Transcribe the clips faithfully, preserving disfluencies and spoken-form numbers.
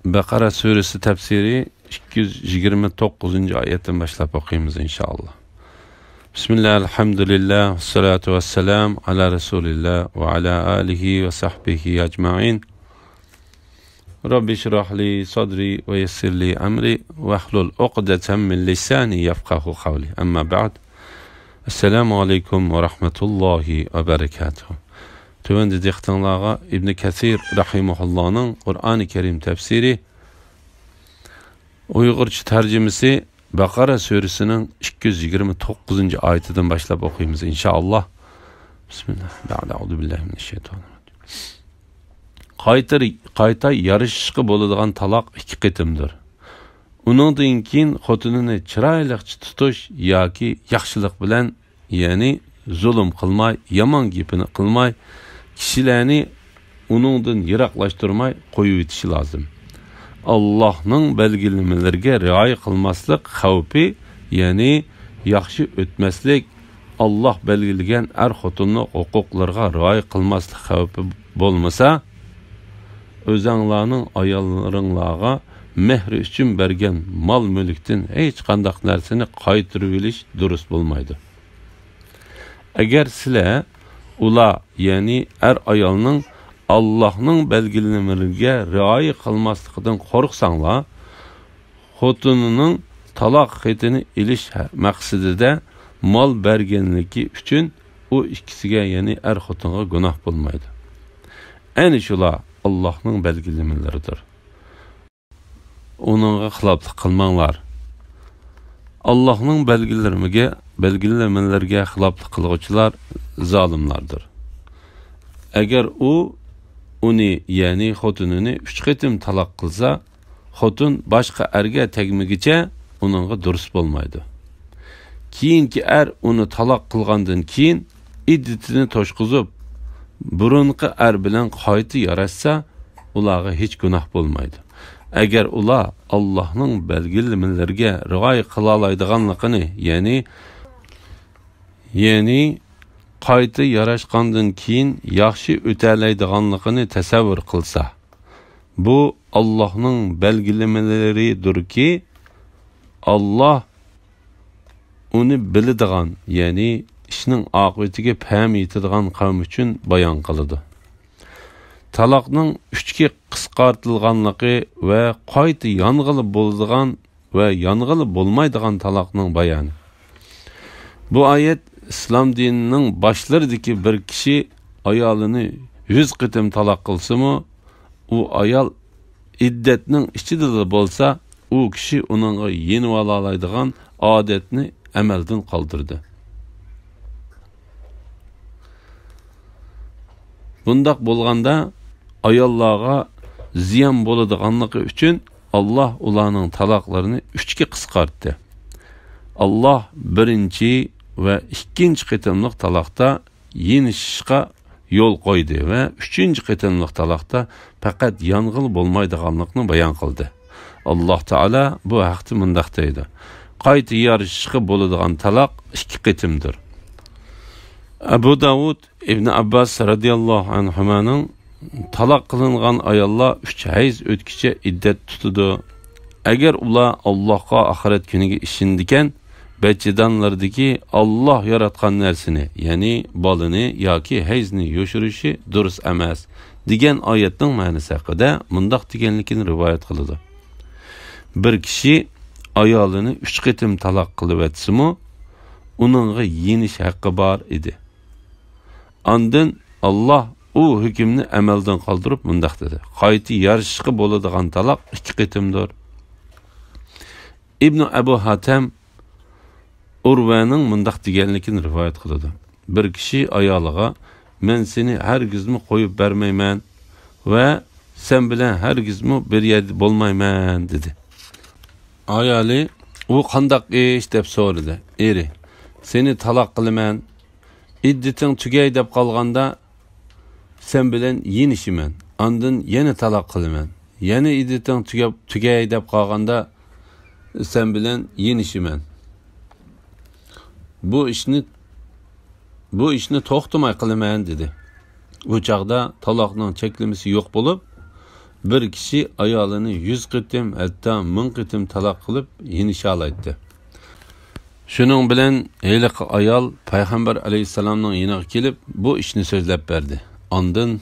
بەقەرە سۈرىسى تەپسىرى ئىككى يۈز يىگىرمە توققۇزىنچى ئايەتتىن باشلاپ ئوقۇيمىز، ئىنشائاللا. بىسمىللا، ئەلھەمدۇلىللا، ۋەسسالاتۇ ۋەسسالامۇ ئالا رەسۇلىللا ۋە ئالا ئالىھى ۋە سەھبىھى ئەجمەئىن. رەببىشرەھلى سەدرى ۋە يەسسىرلى ئەمرى ۋەھلۇل ئۇقدەتەم مىن لىسانى يەفقەھۇ قەۋلى. ئەمما بەئد. ئەسسالامۇ ئەلەيكۇم ۋە رەھمەتۇللاھى ۋە بەرەكاتۇھۇ. تۆۋەندە دىققىتىڭلارغا ئىبنى كەسىر رەھىمەھۇللانىڭ قۇرئانى كەرىم تەپسىرى، ئۇيغۇرچە تەرجىمىسى، بەقەرە سۈرىسىنىڭ ئىككى يۈز يىگىرمە توققۇزىنچى ئايىتىدىن باشلاپ ئوقۇيمىز، ئىنشائاللا. بىسمىللا. بەئدە، ئەئۇزۇ بىللاھى مىنەششەيتانىررەجىم. قايتا، قايتا يارىشىشقا بولىدىغان تالاق ئىككى قېتىمدۇر. ئۇنىڭدىن كېيىن خوتۇنىنى چىرايلىقچە تۇتۇش ياكى ياخشىلىق بىلەن، يەنى زۇلۇم قىلماي، يامان گېپىنى قىلماي، كىشىلەرنى ئۇنىڭدىن يىراقلاشتۇرماي قويۇۋېتىشى لازىم. ئاللاھنىڭ بەلگىلىمىلىرىگە رىئايە قىلماسلىق خەۋپى، يەنى ياخشى ئۆتمەسلىك، ئاللاھ بەلگىلىگەن ئەر-خوتۇنلۇق ھوقۇقلىرىغا رىئايە قىلماسلىق خەۋپى بولمىسا، ئۆزەڭلارنىڭ ئاياللىرىڭلارغا مېھرى ئۈچۈن بەرگەن مال-مۈلۈكتىن ھېچقانداق نەرسىنى قايتۇرۇۋېلىش دۇرۇس بولمايدۇ. ئەگەر سىلەر ئۇلار، يەنى ئەر-ئايالنىڭ ئاللاھنىڭ بەلگىلىمىلىرىگە رىئايە قىلماسلىقىدىن قورقساڭلار، خوتۇنىنىڭ تالاق خېتىنى ئېلىش مەقسىتىدە مال بەرگەنلىكى ئۈچۈن ئۇ ئىككىسىگە، يەنى ئەر-خوتۇنغا گۇناھ بولمايدۇ. ئەنە شۇلار ئاللاھنىڭ بەلگىلىمىلىرىدۇر. ئۇنىڭغا خىلاپلىق قىلماڭلار. ئاللاھنىڭ بەلگىلىمىگە، بەلگىلىمىلىرىگە خىلاپلىق قىلغۇچىلار زالىملاردۇر. ئەگەر ئۇ ئۇنى، يەنى خوتۇنىنى ئۈچ قېتىم تالاق قىلسا، خوتۇن باشقا ئەرگە تەگمىگۈچە ئۇنىڭغا دۇرۇس بولمايدۇ. كېيىنكى ئەر ئۇنى تالاق قىلغاندىن كېيىن ئىددىتىنى توشقۇزۇپ، بۇرۇنقى ئەر بىلەن قايتا ياراشسا، ئۇلارغا ھېچ گۇناھ بولمايدۇ. ئەگەر ئۇلار ئاللاھنىڭ بەلگىلىمىلىرىگە رىئايە قىلالايدىغانلىقىنى، يەنى، يەنى قايتا ياراشقاندىن كېيىن ياخشى ئۆتەلەيدىغانلىقىنى تەسەۋۋۇر قىلسا، بۇ ئاللاھنىڭ بەلگىلىمىلىرىدۇركى، ئاللاھ ئۇنى بىلىدىغان، يەنى ئىشنىڭ ئاقىۋىتىگە پەم يېتىدىغان قەۋم ئۈچۈن بايان قىلىدۇ. تالاقنىڭ ئۈچكە قىسقارتىلغانلىقى ۋە قايتا يانغىلى بولىدىغان ۋە يانغىلى بولمايدىغان تالاقنىڭ بايانى. بۇ ئايەت ئىسلام دىنىنىڭ باشلىرىدىكى بىر كىشى ئايالىنى يۈز قېتىم تالاق قىلسىمۇ، ئۇ ئايال ئىددەتنىڭ ئىچىدىلا بولسا، ئۇ كىشى ئۇنىڭغا يېنىۋالالايدىغان ئادەتنى ئەمەلدىن قالدۇردى. بۇنداق بولغاندا، ئاياللارغا زىيان بولىدىغانلىقى ئۈچۈن، ئاللاھ ئۇلارنىڭ تالاقلىرىنى ئۈچكە قىسقارتتى. ئاللاھ بىرىنچى ۋە ئىككىنچى قېتىملىق تالاقتا يېنىشىشقا يول قويدى ۋە ئۈچىنچى قېتىملىق تالاقتا پەقەت يانغىلى بولمايدىغانلىقنى بايان قىلدى. ئاللاھ تائالا بۇ ھەقتە مۇنداق دەيدۇ: قايتا يارىشىشقا بولىدىغان تالاق ئىككى قېتىمدۇر. ئەبۇ داۋۇد ئىبنى ئابباس رەزىياللاھۇ ئەنھۇمانىڭ، تالاق قىلىنغان ئاياللار ئۈچ ھەيز ئۆتكۈچە ئىددەت تۇتىدۇ. ئەگەر ئۇلار ئاللاھقا، ئاخىرەت كۈنىگە ئىشىنىدىكەن، بەچچىدانلىرىدىكى ئاللاھ ياراتقان نەرسىنى، يەنى بالىنى ياكى ھەيزنى يوشۇرۇشى دۇرۇس ئەمەس، دېگەن ئايەتنىڭ مەنىسى ھەققىدە مۇنداق دېگەنلىكىنى رىۋايەت قىلىدۇ: بىر كىشى ئايالىنى ئۈچ قېتىم تالاق قىلىۋەتسىمۇ، ئۇنىڭغا يېنىش ھەققى بار ئىدى. ئاندىن ئاللاھ ئۇ ھۆكۈمنى ئەمەلدىن قالدۇرۇپ مۇنداق دېدى: قايتا يارىشىشقا بولىدىغان تالاق ئىككى قېتىمدۇر. ئىبنى ئەبۇ ھاتەم ئۇرۋەنىڭ مۇنداق دېگەنلىكىنى رىۋايەت قىلىدۇ: بىر كىشى ئايالىغا، مەن سېنى ھەرگىزمۇ قويۇپ بەرمەيمەن ۋە سەن بىلەن ھەرگىزمۇ بىر يەردە بولمايمەن، دېدى. ئايالى، ئۇ قانداق ئىش؟ دەپ سورىدى. ئېرى، سېنى تالاق قىلىمەن، ئىددىتىڭ تۈگەي دەپ قالغاندا، سەن بىلەن يېنىشىمەن، ئاندىن يەنە تالاق قىلىمەن، يەنە ئىددىتىڭ تۈگەپ، تۈگەي دەپ قالغاندا، سەن بىلەن يېنىشىمەن. بۇ ئىشنى، بۇ ئىشنى توختىماي قىلىمەن، دېدى. ئۇ چاغدا تالاقنىڭ چەكلىمىسى يوق بولۇپ، بىر كىشى ئايالىنى يۈز قېتىم، ھەتتا مىڭ قېتىم تالاق قىلىپ يېنىشالايتتى. شۇنىڭ بىلەن ھېلىقى ئايال پەيغەمبەر ئەلەيھىسسالامنىڭ يېنىغا كېلىپ، بۇ ئىشنى سۆزلەپ بەردى. ئاندىن،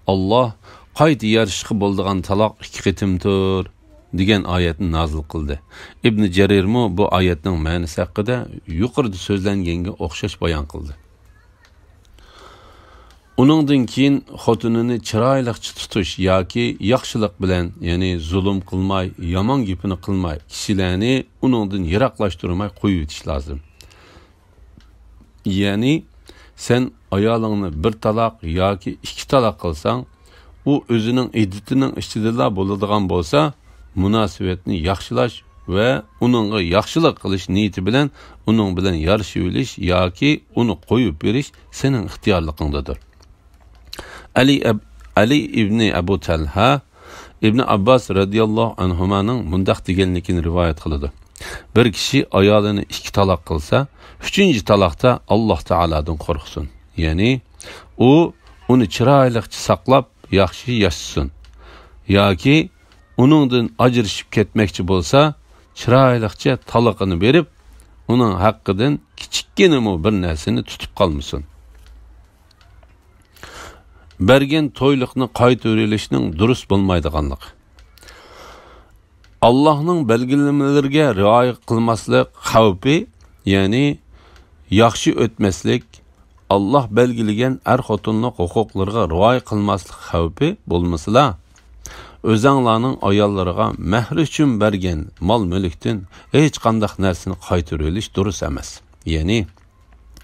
«ئاللاھ قايتا يارىشىشقا بولىدىغان تالاق ئىككى قېتىمدۇر» دېگەن ئايەتنى نازىل قىلدى. ئىبنى جەرىرمۇ بۇ ئايەتنىڭ مەنىسى ھەققىدە يۇقىرىدا سۆزلەنگەنگە ئوخشاش بايان قىلدى. ئۇنىڭدىن كېيىن خوتۇنىنى چىرايلىقچە تۇتۇش ياكى ياخشىلىق بىلەن، يەنى زۇلۇم قىلماي، يامان گېپىنى قىلماي، كىشىلەرنى ئۇنىڭدىن يىراقلاشتۇرماي قويۇۋېتىش لازىم. يەنى، سەن ئايالىڭنى بىر تالاق ياكى ئىككى تالاق قىلساڭ، ئۇ ئۆزىنىڭ ئىددىتىنىڭ ئىچىدىلا بولىدىغان بولسا، مۇناسىۋەتنى ياخشىلاش ۋە ئۇنىڭغا ياخشىلىق قىلىش نىيىتى بىلەن ئۇنىڭ بىلەن يارىشىۋېلىش ياكى ئۇنى قويۇپ بېرىش سېنىڭ ئىختىيارلىقىڭدىدۇر. ئەلى ئەب-، ئەلى ئىبنى ئەبۇ تەلھە ئىبنى ئابباس رەزىياللاھۇ ئەنھۇمانىڭ مۇنداق دېگەنلىكىنى رىۋايەت قىلىدۇ: «بىر كىشى ئايالىنى ئىككى تالاق قىلسا، ئۈچىنچى تالاقتا ئاللاھ تائالادىن قورقسۇن. يەنى، ئۇ ئۇنى چىرايلىقچە ساقلاپ، ياخشى ياشىسۇن. ياكى ئۇنىڭدىن ئاجرىشىپ كەتمەكچى بولسا، چىرايلىقچە تالىقىنى بېرىپ، ئۇنىڭ ھەققىدىن كىچىككىنىمۇ بىر نەرسىنى تۇتۇپ قالمىسۇن.» بەرگەن تويلۇقنى قايتۇرۇۋېلىشنىڭ دۇرۇس بولمايدىغانلىقى. ئاللاھنىڭ بەلگىلىمىلىرىگە رىئايە قىلماسلىق خەۋپى، يەنى ياخشى ئۆتمەسلىك، ئاللاھ بەلگىلىگەن ئەر-خوتۇنلۇق ھوقۇقلىرىغا رىئايە قىلماسلىق خەۋپى بولمىسىلا، ئۆزەڭلارنىڭ ئاياللىرىغا مەھرى ئۈچۈن بەرگەن مال-مۈلۈكتىن ھېچقانداق نەرسىنى قايتۇرۇۋېلىش دۇرۇس ئەمەس. يەنى،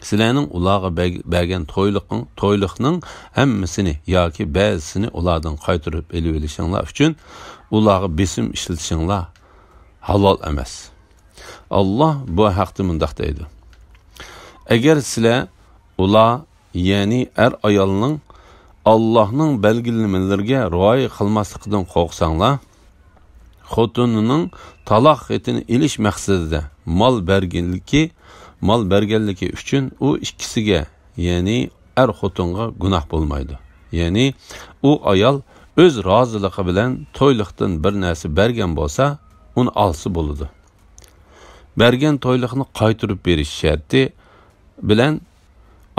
سىلەرنىڭ ئۇلارغا بەگ-، بەرگەن تويلۇقنىڭ، تويلۇقنىڭ ھەممىسىنى ياكى بەزىسىنى ئۇلاردىن قايتۇرۇپ ئېلىۋېلىشىڭلار ئۈچۈن ئۇلارغا بېسىم ئىشلىتىشىڭلار ھالال ئەمەس. ئاللاھ بۇ ھەقتە مۇنداق دەيدۇ: ئەگەر سىلەر ئۇلار، يەنى ئەر-ئايالنىڭ ئاللاھنىڭ بەلگىلىمىلىرىگە رىئايە قىلماسلىقىدىن قورقساڭلار، خوتۇنىنىڭ تالاق خېتىنى ئېلىش مەقسىتىدە مال بەرگەنلىكى، مال بەرگەنلىكى ئۈچۈن ئۇ ئىككىسىگە، يەنى ئەر-خوتۇنغا گۇناھ بولمايدۇ. يەنى ئۇ ئايال ئۆز رازىلىقى بىلەن تويلۇقتىن بىر نەرسە بەرگەن بولسا، ئۇنى ئالسا بولىدۇ. بەرگەن تويلۇقنى قايتۇرۇپ بېرىش شەرتى بىلەن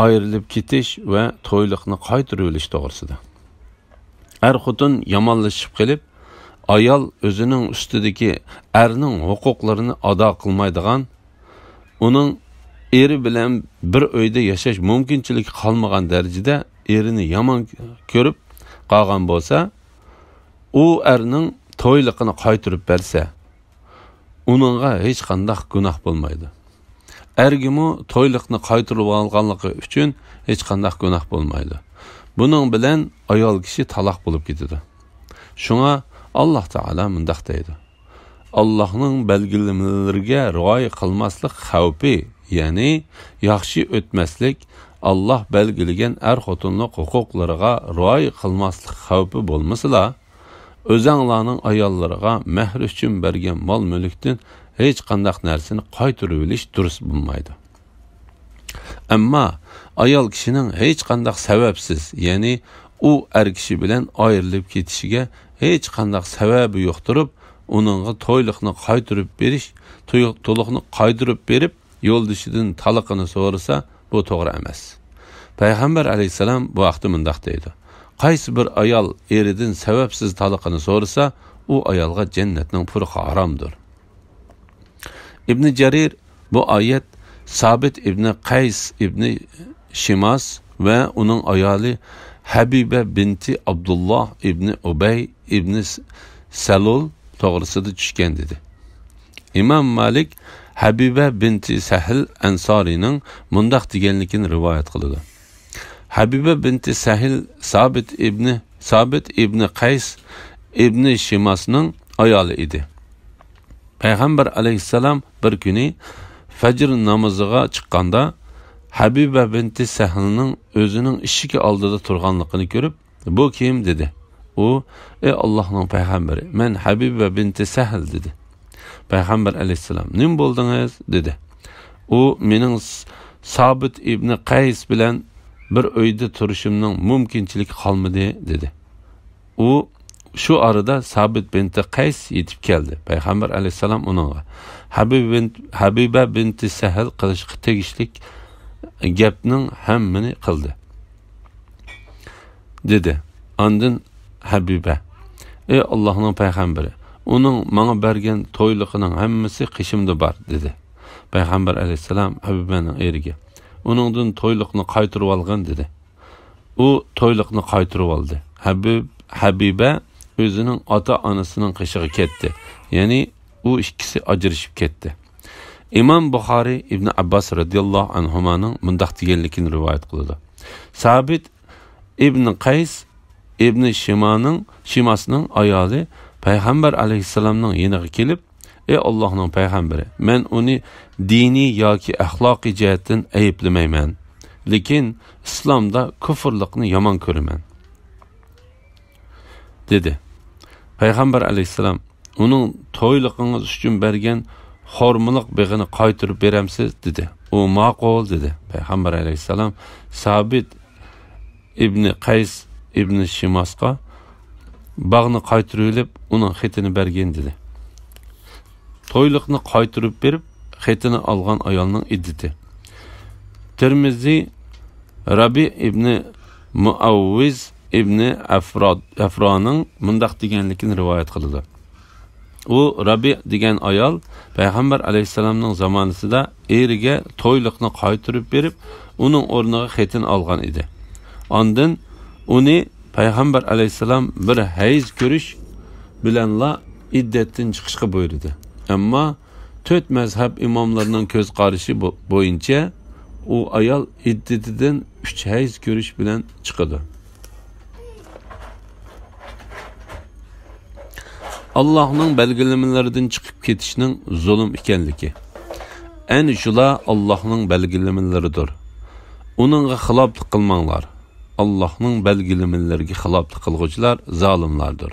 ئايرىلىپ كېتىش ۋە تويلۇقنى قايتۇرۇۋېلىش توغرىسىدا. ئەر-خوتۇن يامانلىشىپ قېلىپ، ئايال ئۆزىنىڭ ئۈستىدىكى ئەرنىڭ ھوقۇقلىرىنى ئادا قىلمايدىغان، ئۇنىڭ ئېرى بىلەن بىر ئۆيدە ياشاش مۇمكىنچىلىكى قالمىغان دەرىجىدە ئېرىنى يامان كۆرۈپ قالغان بولسا، ئۇ ئەرنىڭ تويلۇقىنى قايتۇرۇپ بەرسە، ئۇنىڭغا ھېچقانداق گۇناھ بولمايدۇ. ئەرگىمۇ تويلۇقنى قايتۇرۇۋالغانلىقى ئۈچۈن ھېچقانداق گۇناھ بولمايدۇ. بۇنىڭ بىلەن ئايال كىشى تالاق بولۇپ كېتىدۇ. شۇڭا ئاللاھ تائالا مۇنداق دەيدۇ: ئاللاھنىڭ بەلگىلىمىلىرىگە رىئايە قىلماسلىق خەۋپى، يەنى ياخشى ئۆتمەسلىك، ئاللاھ بەلگىلىگەن ئەر-خوتۇنلۇق ھوقۇقلىرىغا رىئايە قىلماسلىق خەۋپى بولمىسىلا، ئۆزەڭلارنىڭ ئاياللىرىغا مەھرى ئۈچۈن بەرگەن مال-مۈلۈكتىن ھېچقانداق نەرسىنى قايتۇرۇۋېلىش دۇرۇس بولمايدۇ. ئەمما ئايال كىشىنىڭ ھېچقانداق سەۋەبسىز، يەنى ئۇ ئەر كىشى بىلەن ئايرىلىپ كېتىشىگە ھېچقانداق سەۋەبى يوق تۇرۇپ، ئۇنىڭغا تويلۇقنى قايتۇرۇپ بېرىش، توي-، تولۇقنى قايتۇرۇپ بېرىپ، يولدىشىدىن تالىقىنى سورىسا، بۇ توغرا ئەمەس. پەيغەمبەر ئەلەيھىسسالام بۇ ھەقتە مۇنداق دەيدۇ: قايسى بىر ئايال ئېرىدىن سەۋەبسىز تالىقىنى سورىسا، ئۇ ئايالغا جەننەتنىڭ پۇرىقى ھارامدۇر. ئىبنى جەرىر بۇ ئايەت سابىت ئىبنى قەيس ئىبنى شىماس ۋە ئۇنىڭ ئايالى ھەبىبە بىنتى ئابدۇللا ئىبنى ئۇبەي ئىبنى س-، سەلۇل توغرىسىدا چۈشكەن دېدى. ئىمام مالىك ھەبىبە بىنتى سەھل ئەنسارىنىڭ مۇنداق دېگەنلىكىنى رىۋايەت قىلىدۇ. ھەبىبە بىنتى سەھل سابىت ئىبنى، سابىت ئىبنى قەيس ئىبنى شىماسنىڭ ئايالى ئىدى. پەيغەمبەر ئەلەيھىسسالام بىر كۈنى فەجر نامىزىغا چىققاندا، ھەبىبە بىنتى سەھلنىڭ ئۆزىنىڭ ئىشىكى ئالدىدا تۇرغانلىقىنى كۆرۈپ، «بۇ كىم؟» دېدى. ئۇ، «ئەي ئاللاھنىڭ پەيغەمبىرى، مەن ھەبىبە بىنتى سەھل» دېدى. پەيغەمبەر ئەلەيھىسسالام، «نېمە بولدىڭىز؟» دېدى. ئۇ، «مېنىڭ س-، سابىت ئىبنى قەيس بىلەن بىر ئۆيدە تۇرۇشۇمنىڭ مۇمكىنچىلىكى قالمىدى» دېدى. ئۇ، شۇ ئارىدا سابىت بىنتى قەيس يېتىپ كەلدى. پەيغەمبەر ئەلەيھىسسالام ئۇنىڭغا، «ھەبىبە بىنت، ھەبىبە بىنتى سەھەل قىلىشقا تېگىشلىك گەپنىڭ ھەممىنى قىلدى» دېدى. ئاندىن ھەبىبە، «ئەي ئاللاھنىڭ پەيغەمبىرى، ئۇنىڭ ماڭا بەرگەن تويلۇقىنىڭ ھەممىسى قېشىمدا بار» دېدى. پەيغەمبەر ئەلەيھىسسالام ھەبىبەنىڭ ئېرىگە، «ئۇنىڭدىن تويلۇقنى قايتۇرۇۋالغىن» دېدى. ئۇ تويلۇقنى قايتۇرۇۋالدى. ھەبىب-، ھەبىبە ئۆزىنىڭ ئاتا-ئانىسىنىڭ قېشىغا كەتتى. يەنى ئۇ ئىككىسى ئاجرىشىپ كەتتى. ئىمام بۇخارىي ئىبن ئابباس رەزىياللاھۇ ئەنھۇمانىڭ مۇنداق دېگەنلىكىنى رىۋايەت قىلىدۇ. سابىت ئىبن قەيس ئىبن شىمانىڭ، شىماسنىڭ ئايالى پەيغەمبەر ئەلەيھىسسالامنىڭ يېنىغا كېلىپ، «ئەي ئاللاھنىڭ پەيغەمبىرى، مەن ئۇنى دىنىي ياكى ئەخلاقىي جەھەتتىن ئەيىبلىمەيمەن، لېكىن ئىسلامدا كۇفرلۇقنى يامان كۆرىمەن» دېدى. پەيغەمبەر ئەلەيھىسسالام، «ئۇنىڭ تويلۇقىڭىز ئۈچۈن بەرگەن خورمىلىق بېغىنى قايتۇرۇپ بېرەمسىز؟» دېدى. ئۇ، «ماقۇل» دېدى. پەيغەمبەر ئەلەيھىسسالام سابىت ئىبنى قەيس ئىبنى شىماسقا باغنى قايتۇرۇۋېلىپ، ئۇنىڭ خېتىنى بەرگىن دېدى. تويلۇقنى قايتۇرۇپ بېرىپ، خېتىنى ئالغان ئايالنىڭ ئىددىتى. تىرمىزى رەبىئ ئىبنى مۇئەۋۋىز ئىبنى ئەفرا-، ئەفرانىڭ مۇنداق دېگەنلىكىنى رىۋايەت قىلىدۇ. ئۇ رەبىئ دېگەن ئايال پەيغەمبەر ئەلەيھىسسالامنىڭ زامانىسىدا ئېرىگە تويلۇقنى قايتۇرۇپ بېرىپ، ئۇنىڭ ئورنىغا خېتىنى ئالغان ئىدى. ئاندىن ئۇنى پەيغەمبەر ئەلەيھىسسالام بىر ھەيز كۆرۈش بىلەنلا ئىددەتتىن چىقىشقا بۇيرۇدى. ئەمما تۆت مەزھەپ ئىماملىرىنىڭ كۆز قارىشى بو-، بويىچە ئۇ ئايال ئىددىتىدىن ئۈچ ھەيز كۆرۈش بىلەن چىقىدۇ. ئاللاھنىڭ بەلگىلىمىلىرىدىن چىقىپ كېتىشنىڭ زۇلۇم ئىكەنلىكى. ئەنە شۇلار ئاللاھنىڭ بەلگىلىمىلىرىدۇر. ئۇنىڭغا خىلاپلىق قىلماڭلار. ئاللاھنىڭ بەلگىلىمىلىرىگە خىلاپلىق قىلغۇچىلار زالىملاردۇر.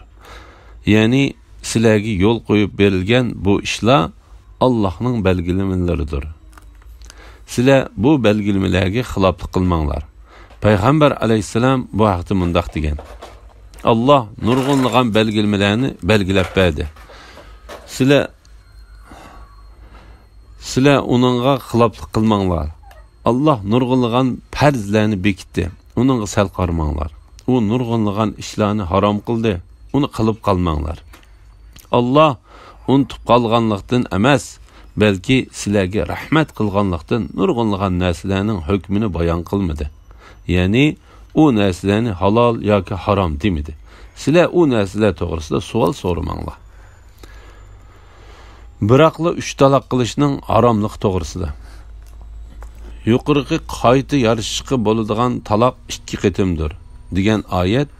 يەنى سىلەرگە يول قويۇپ بېرىلگەن بۇ ئىشلار ئاللاھنىڭ بەلگىلىمىلىرىدۇر. سىلەر بۇ بەلگىلىمىلەرگە خىلاپلىق قىلماڭلار. پەيغەمبەر ئەلەيھىسسالام بۇ ھەقتە مۇنداق دېگەن، ئاللاھ نۇرغۇنلىغان بەلگىلىمىلەرنى بەلگىلەپ بەردى. سىلەر، سىلەر ئۇنىڭغا خىلاپلىق قىلماڭلار. ئاللاھ نۇرغۇنلىغان پەرزلەرنى بېكىتتى. ئۇنىڭغا سەل قارىماڭلار. ئۇ نۇرغۇنلىغان ئىشلارنى ھارام قىلدى. ئۇنى قىلىپ قالماڭلار. ئاللاھ ئۇنتۇپ قالغانلىقتىن ئەمەس، بەلكى سىلەرگە رەھمەت قىلغانلىقتىن نۇرغۇنلىغان نەرسىلەرنىڭ ھۆكمىنى بايان قىلمىدى. يەنى ئۇ نەرسىلەرنى ھالال ياكى ھارام دېمىدى. سىلەر ئۇ نەرسىلەر توغرىسىدا سوئال سورىماڭلار. بىراقلا ئۈچ تالاق قىلىشنىڭ ھاراملىقى توغرىسىدا. يۇقىرىقى قايتا يارىشىشقا بولىدىغان تالاق ئىككى قېتىمدۇر دېگەن ئايەت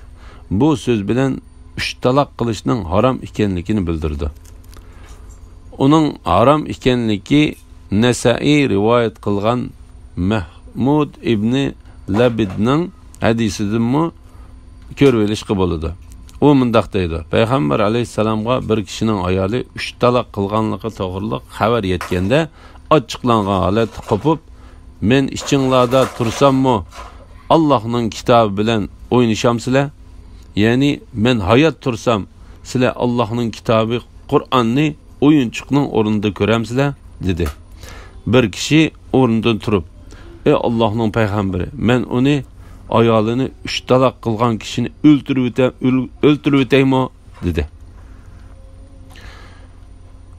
بۇ سۆز بىلەن ئۈچ تالاق قىلىشنىڭ ھارام ئىكەنلىكىنى بىلدۈرىدۇ. ئۇنىڭ ھارام ئىكەنلىكى نەسائىي رىۋايەت قىلغان مەھمۇد ئىبنى لەبىدنىڭ ھەدىسىدىنمۇ كۆرۈۋېلىشقا بولىدۇ. ئۇ مۇنداق دەيدۇ، پەيغەمبەر ئەلەيھىسسالامغا بىر كىشىنىڭ ئايالى ئۈچ تالاق قىلغانلىقى توغرىلىق خەۋەر يەتكەندە، ئاچچىقلانغان ھالەتتە قوپۇپ، مەن ئىچىڭلاردا تۇرساممۇ، ئاللاھنىڭ كىتابى بىلەن ئوينىشامسىلەر؟ يەنى مەن ھايات تۇرسام، سىلەر ئاللاھنىڭ كىتابى قۇرئاننى ئويۇنچۇقنىڭ ئورنىدا كۆرەمسىلەر؟ دېدى. بىر كىشى ئورنىدىن تۇرۇپ، ئەي ئاللاھنىڭ پەيغەمبىرى، مەن ئۇنى، ئايالىنى ئۈچ تالاق قىلغان كىشىنى ئۆلتۈرۈۋېتە-، ئۆل-، ئۆلتۈرۈۋېتەيمۇ؟ دېدى.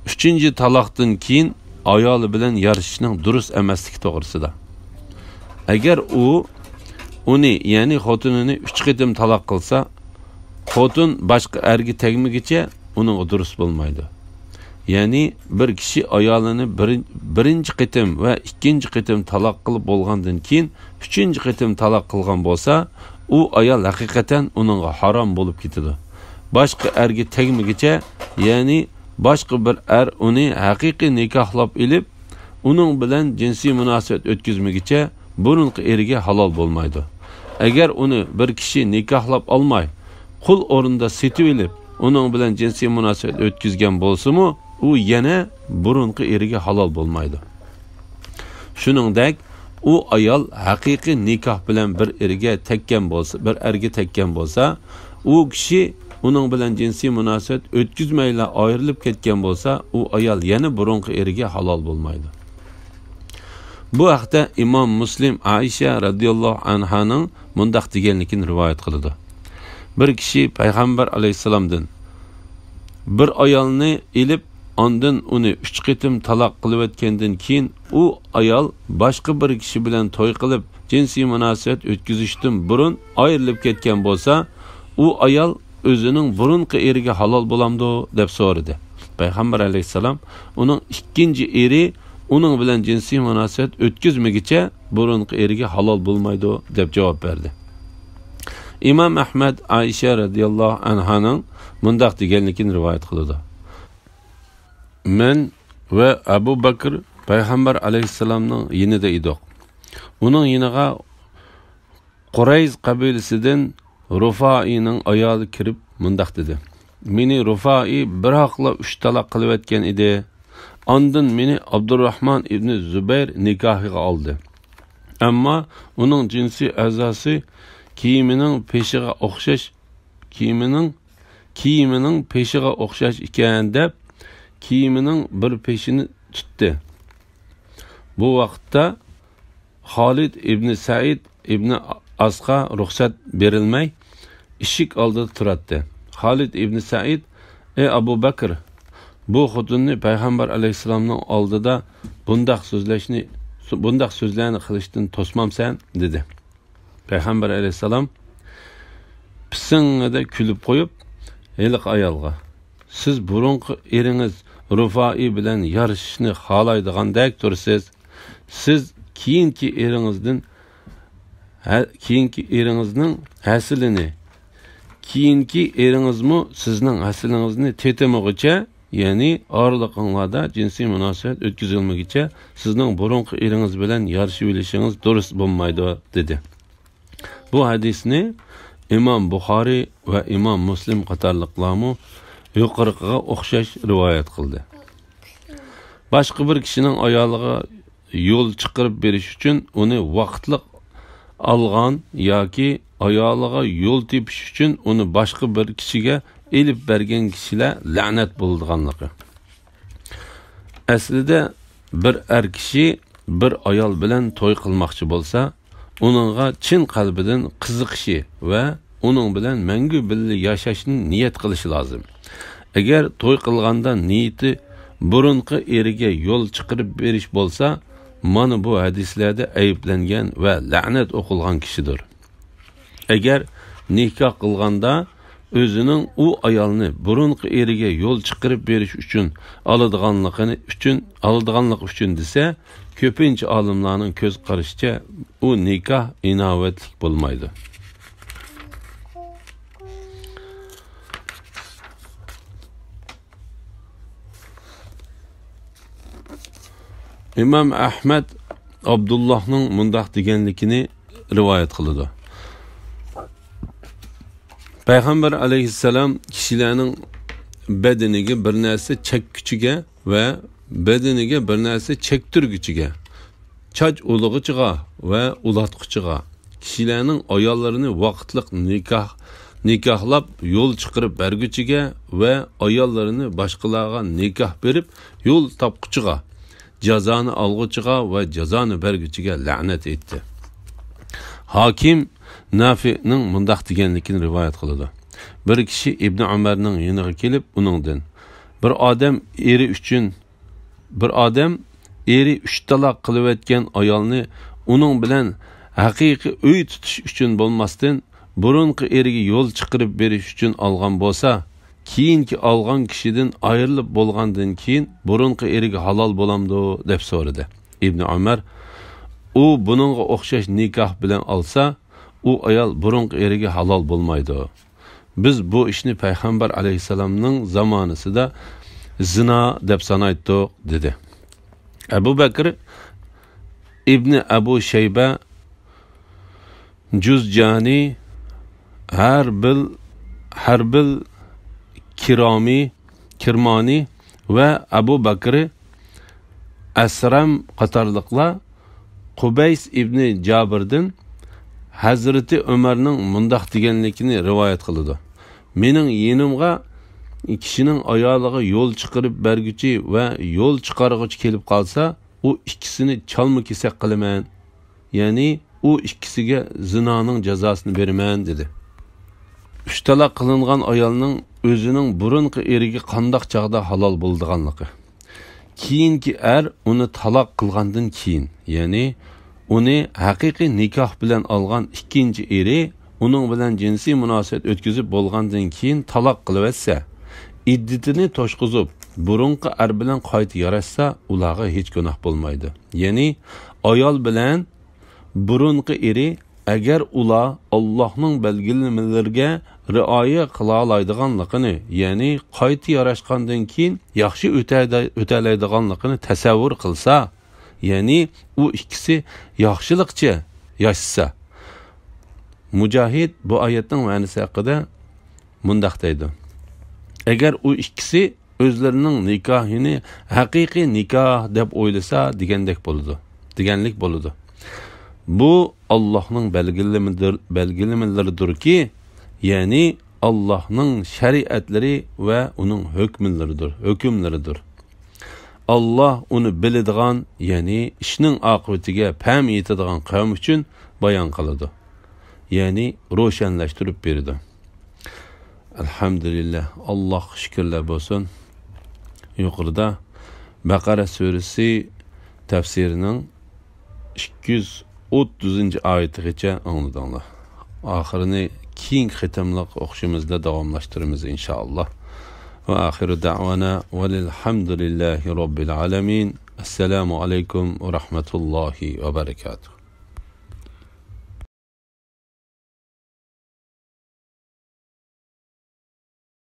ئۈچىنچى تالاقتىن كېيىن ئايالى بىلەن يارىشىشنىڭ دۇرۇس ئەمەسلىكى توغرىسىدا. ئەگەر ئۇ ئۇنى، يەنى خوتۇنىنى ئۈچ قېتىم تالاق قىلسا، خوتۇن باشقا ئەرگە تەگمىگىچە ئۇنىڭغا دۇرۇس بولمايدۇ. يەنى بىر كىشى ئايالىنى بىرىن-، بىرىنچى قېتىم ۋە ئىككىنچى قېتىم تالاق قىلىپ بولغاندىن كېيىن ئۈچىنچى قېتىم تالاق قىلغان بولسا، ئۇ ئايال ھەقىقەتەن ئۇنىڭغا ھارام بولۇپ كېتىدۇ. باشقا ئەرگە تەگمىگىچە، يەنى باشقا بىر ئەر ئۇنى ھەقىقىي نىكاھلاپ ئېلىپ، ئۇنىڭ بىلەن جىنسىي مۇناسىۋەت ئۆتكۈزمىگىچە بۇرۇنقى ئېرىگە ھالال بولمايدۇ. ئەگەر ئۇنى بىر كىشى نىكاھلاپ ئالماي، قۇل ئورنىدا سېتىۋېلىپ، ئۇنىڭ بىلەن جىنسىي مۇناسىۋەت ئۆتكۈزگەن بولسىمۇ، ئۇ يەنە بۇرۇنقى ئېرىگە ھالال بولمايدۇ. شۇنىڭدەك، ئۇ ئايال ھەقىقىي نىكاھ بىلەن بىر ئېرگە تەگكەن بولسا، بىر ئەرگە تەگكەن بولسا، ئۇ كىشى ئۇنىڭ بىلەن جىنسىي مۇناسىۋەت ئۆتكۈزمەيلا ئايرىلىپ كەتكەن بولسا، ئۇ ئايال يەنە بۇرۇنقى ئېرىگە ھالال بولمايدۇ. بۇ ھەقتە ئىمام مۇسلىم ئائىشە رەزىياللاھۇ ئەنھانىڭ مۇنداق دېگەنلىكىنى رىۋايەت قىلىدۇ: بىر كىشى پەيغەمبەر ئەلەيھىسسالامدىن، بىر ئايالنى ئېلىپ، ئاندىن ئۇنى ئۈچ قېتىم تالاق قىلىۋەتكەندىن كېيىن، ئۇ ئايال باشقا بىر كىشى بىلەن توي قىلىپ، جىنسىي مۇناسىۋەت ئۆتكۈزۈشتىن بۇرۇن ئايرىلىپ كەتكەن بولسا، ئۇ ئايال ئۆزىنىڭ بۇرۇنقى ئېرىگە ھالال بولامدۇ؟ دەپ سورىدى. پەيغەمبەر ئەلەيھىسسالام ئۇنىڭ ئىككىنچى ئېرى ئۇنىڭ بىلەن جىنسىي مۇناسىۋەت ئۆتكۈزمىگۈچە بۇرۇنقى ئېرىگە ھالال بولمايدۇ، دەپ جاۋاب بەردى. ئىمام ئەھمەد ئائىشە رەزىياللاھۇ ئەنھانىڭ مۇنداق دېگەنلىكىنى رىۋايەت قىلىدۇ: مەن ۋە ئەبۇ بەكىر پەيغەمبەر ئەلەيھىسسالامنىڭ يېنىدا ئىدۇق. ئۇنىڭ يېنىغا قۇرەيز قەبىلىسىدىن رۇفائىنىڭ ئايالى كىرىپ مۇنداق دېدى: مېنى رۇفائى بىراقلا ئۈچ تالاق قىلىۋەتكەن ئىدى. ئاندىن مېنى ئابدۇرراھمان ئىبنى زۇبەير نىكاھىغا ئالدى. ئەمما ئۇنىڭ جىنسىي ئەزاسى كىيىمىنىڭ پېشىغا ئوخشاش، كىيىمىنىڭ، كىيىمىنىڭ پېشىغا ئوخشاش ئىكەن دەپ، كىيىمىنىڭ بىر پېشىنى تۇتتى. بۇ ۋاقىتتا خالىد ئىبنى سەئىد ئىبنى ئاسقا رۇخسەت بېرىلمەي، ئىشىك ئالدىدا تۇراتتى. خالىد ئىبنى سەئىد: «ئەي ئەبۇ بەكىر، بۇ خوتۇننى پەيغەمبەر ئەلەيھىسسالامنىڭ ئالدىدا بۇنداق سۆزلەشنى، بۇنداق سۆزلەرنى قىلىشتىن توسمامسەن؟» دېدى. پەيغەمبەر ئەلەيھىسسالام پىسىڭڭىدە كۈلۈپ قويۇپ، ھېلىقى ئايالغا: «سىز بۇرۇنقى ئېرىڭىز رۇفائى بىلەن يارىشىشنى خالايدىغاندەك تۇرىسىز. سىز كېيىنكى ئېرىڭىزدىن ھە-، كېيىنكى ئېرىڭىزنىڭ ھەسىلىنى، كېيىنكى ئېرىڭىزمۇ سىزنىڭ ھەسىلىڭىزنى تېتىمىغۇچە، يەنى ئارىلىقىڭلاردا جىنسىي مۇناسىۋەت ئۆتكۈزۈلمىگۈچە سىزنىڭ بۇرۇنقى ئېرىڭىز بىلەن يارىشىۋېلىشىڭىز دۇرۇس بولمايدۇ» دېدى. بۇ ھەدىسنى ئىمام بۇخارىي ۋە ئىمام مۇسلىم قاتارلىقلارمۇ يۇقىرىقىغا ئوخشاش رىۋايەت قىلدى. باشقا بىر كىشىنىڭ ئايالىغا يول چىقىرىپ بېرىش ئۈچۈن ئۇنى ۋاقىتلىق ئالغان ياكى ئايالىغا يول تېپىش ئۈچۈن ئۇنى باشقا بىر كىشىگە ئېلىپ بەرگەن كىشىلەر لەنەت بولىدىغانلىقى. ئەسلىدە بىر ئەر كىشى بىر ئايال بىلەن توي قىلماقچى بولسا، ئۇنىڭغا چىن قەلبىدىن قىزىقىشى ۋە ئۇنىڭ بىلەن مەڭگۈ بىللە ياشاشنى نىيەت قىلىشى لازىم. ئەگەر توي قىلغاندا نىيىتى بۇرۇنقى ئېرىگە يول چىقىرىپ بېرىش بولسا، مانا بۇ ھەدىسلەردە ئەيىبلەنگەن ۋە لەنەت ئوقۇلغان كىشىدۇر. ئەگەر نىكاھ قىلغاندا ئۆزىنىڭ ئۇ ئايالنى بۇرۇنقى ئېرىگە يول چىقىرىپ بېرىش ئۈچۈن ئالىدىغانلىقىنى ئۈچۈن، ئالىدىغانلىقى ئۈچۈن دېسە، كۆپىنچە ئالىملارنىڭ كۆز قارىشىچە ئۇ نىكاھ ئىناۋەتلىك بولمايدۇ. ئىمام ئەھمەد ئابدۇللاھنىڭ مۇنداق دېگەنلىكىنى رىۋايەت قىلىدۇ: پەيغەمبەر ئەلەيھىسسالام كىشىلەرنىڭ بەدىنىگە بىر نەرسە چەككۈچىگە ۋە بەدىنىگە بىر نەرسە چەكتۈرگۈچىگە، چاچ ئۇلىغۇچىغا ۋە ئۇلاتقۇچىغا، كىشىلەرنىڭ ئاياللىرىنى ۋاقىتلىق نىكاھ، نىكاھلاپ يول چىقىرىپ بەرگۈچىگە ۋە ئاياللىرىنى باشقىلارغا نىكاھ بېرىپ يول تاپقۇچىغا، جازانى ئالغۇچىغا ۋە جازانى بەرگۈچىگە لەنەت ئېيتتى. ھاكىم نافىئنىڭ مۇنداق دېگەنلىكىنى رىۋايەت قىلىدۇ: بىر كىشى ئىبنى ئۆمەرنىڭ يېنىغا كېلىپ ئۇنىڭدىن: «بىر ئادەم ئېرى ئۈچۈن، بىر ئادەم ئېرى ئۈچ تالاق قىلىۋەتكەن ئايالنى ئۇنىڭ بىلەن ھەقىقىي ئۆي تۇتۇش ئۈچۈن بولماستىن، بۇرۇنقى ئېرىگە يول چىقىرىپ بېرىش ئۈچۈن ئالغان بولسا، كېيىنكى ئالغان كىشىدىن ئايرىلىپ بولغاندىن كېيىن بۇرۇنقى ئېرىگە ھالال بولامدۇ؟» دەپ سورىدى. ئىبنى ئۆمەر: «ئۇ بۇنىڭغا ئوخشاش نىكاھ بىلەن ئالسا، ئۇ ئايال بۇرۇنقى ئېرىگە ھالال بولمايدۇ. بىز بۇ ئىشنى پەيغەمبەر ئەلەيھىسسالامنىڭ زامانىسىدا زىنا دەپ سانايتتۇق» دېدى. ئەبۇ بەكرى ئىبنى ئەبۇ شەيبە جۇزجانى، ھەربىل، ھەربىل كىرامى، كىرمانى ۋە ئەبۇ بەكرى ئەسرەم قاتارلىقلار قۇبەيس ئىبنى جابىردىن ھەزرىتى ئۆمەرنىڭ مۇنداق دېگەنلىكىنى رىۋايەت قىلىدۇ: مېنىڭ يېنىمغا كىشىنىڭ ئايالىغا يول چىقىرىپ بەرگۈچى ۋە يول چىقارغۇچى كېلىپ قالسا، ئۇ ئىككىسىنى چالما-كېسەك قىلىمەن، يەنى ئۇ ئىككىسىگە زىنانىڭ جازاسىنى بېرىمەن، دېدى. ئۈچ تالاق قىلىنغان ئايالنىڭ ئۆزىنىڭ بۇرۇنقى ئېرىگە قانداق چاغدا ھالال بولىدىغانلىقى. كېيىنكى ئەر ئۇنى تالاق قىلغاندىن كېيىن، يەنى ئۇنى ھەقىقىي نىكاھ بىلەن ئالغان ئىككىنچى ئېرى ئۇنىڭ بىلەن جىنسىي مۇناسىۋەت ئۆتكۈزۈپ بولغاندىن كېيىن تالاق قىلىۋەتسە، ئىددىتىنى توشقۇزۇپ، بۇرۇنقى ئەر بىلەن قايتا ياراشسا، ئۇلارغا ھېچ گۇناھ بولمايدۇ. يەنى ئايال بىلەن بۇرۇنقى ئېرى، ئەگەر ئۇلار ئاللاھنىڭ بەلگىلىمىلىرىگە رىئايە قىلالايدىغانلىقىنى، يەنى قايتا ياراشقاندىن كېيىن ياخشى ئۆتەدە-، ئۆتەلەيدىغانلىقىنى تەسەۋۋۇر قىلسا، يەنى ئۇ ئىككىسى ياخشىلىقچە ياشىسا. مۇجاھىد بۇ ئايەتنىڭ مەنىسى ھەققىدە مۇنداق دەيدۇ: ئەگەر ئۇ ئىككىسى ئۆزلىرىنىڭ نىكاھىنى ھەقىقىي نىكاھ دەپ ئويلىسا دېگەندەك بولىدۇ، دېگەنلىك بولىدۇ. بۇ ئاللاھنىڭ بەلگىلىمىدۇر-، بەلگىلىمىلىرىدۇركى، يەنى ئاللاھنىڭ شەرىئەتلىرى ۋە ئۇنىڭ ھۆكمىلىرىدۇر، ھۆكۈملىرىدۇر. ئاللاھ ئۇنى بىلىدىغان، يەنى ئىشنىڭ ئاقىۋىتىگە پەم يېتىدىغان قەۋم ئۈچۈن بايان قىلىدۇ، يەنى روشەنلەشتۈرۈپ بېرىدۇ. ئەلھەمدۇلىللاھ، ئاللاھقا شۈكۈرلەر بولسۇن. يۇقىرىدا بەقەرە سۈرىسى تەپسىرىنىڭ ئىككى يۈز ئوتتۇزىنچى ئايىتىغىچە ئاڭلىدىڭلار. ئاخىرىنى كېيىنكى قېتىملىق ئوقۇشىمىزدا داۋاملاشتۇرىمىز، ئىنشائاللاھ. ۋە ئاخىرۇ دەئۋانا ۋەلىلھەمدۇلىللاھى رەببىل ئالەمىن. ئەسسالامۇ ئەلەيكۇم ۋە رەھمەتۇللاھى ۋە بەرەكاتۇھ.